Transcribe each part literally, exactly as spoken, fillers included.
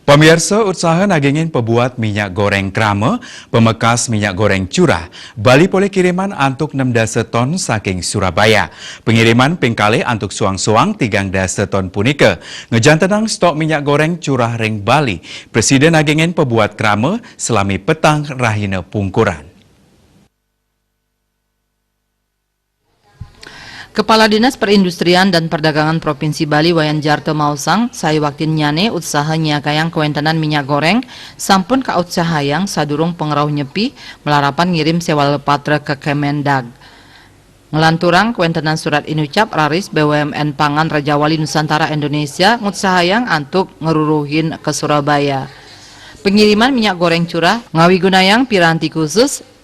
Pamiarsa, utsaha nagingin pabuat minyak goreng krama, pamekas minyak goreng curah, bali polih kiriman antuk enam dasa ton saking Surabaya. Pengiriman ping kalih antuk suang-suang tigang dasa ton punika. Ngejantenang stok minyak goreng curah ring Bali, prasida nagingin pabuat krama salami petang rahina pungkuran. Kepala Dinas Perindustrian dan Perdagangan Provinsi Bali Wayan Jarta maosang, sai waktinnyane utsaha nyiagayang kawentenan minyak goreng sampun kautsahayang sadurung pangrauh nyepi, malarapan ngirim sewala patra ka Kemendag. Nglanturang kawentenan surat inucap, raris B W M N Pangan Rajawali Nusantara Indonesia ngutsahayang antuk ngruruhin ka Surabaya. Pengiriman minyak goreng curah ngawigunayang piranti khusus,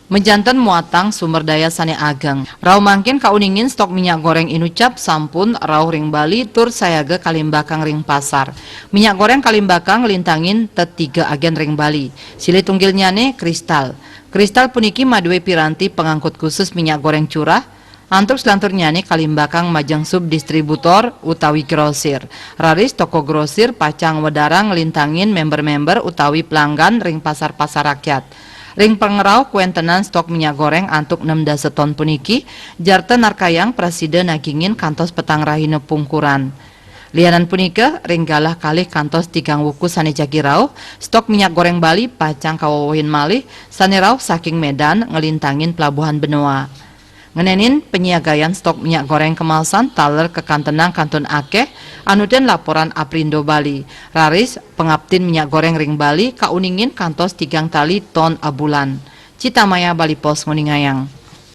majanten muatang sumber daya sane ageng. Rauh mangkin kauningin stok minyak goreng inucap sampun rauh ring Bali tur sayaga kalimbakang ring pasar. Minyak goreng kalimbakang nglintangin tetiga agen ring Bali. Silih tunggilnyane Kristal. Kristal puniki madue piranti pangangkut khusus minyak goreng curah, antuk selanturnyane kalimbakang majeng subdistributor utawi grosir. Raris toko grosir pacang wedarang nglintangin member-member utawi pelanggan ring pasar-pasar rakyat. Ring pangrauh kawentenan stok minyak goreng antuk enam dasa ton puniki, Jarta narkayang prasida nagingin kantos petang rahina pungkuran. Lianan punika, ring galah kalih kantos tigang wuku sane jagi rauh, stok minyak goreng Bali pacang kawewehin malih sane rauh saking Medan nglintangin Pelabuhan Benoa. Ngenenin panyiagayan stok minyak goreng kemaosan taler kakantenang kantun akeh, anutin laporan Aprindo Bali. Raris pangaptin minyak goreng ring Bali kauningin kantos tigang tali ton abulan. Citamaya Bali Post nguningayang.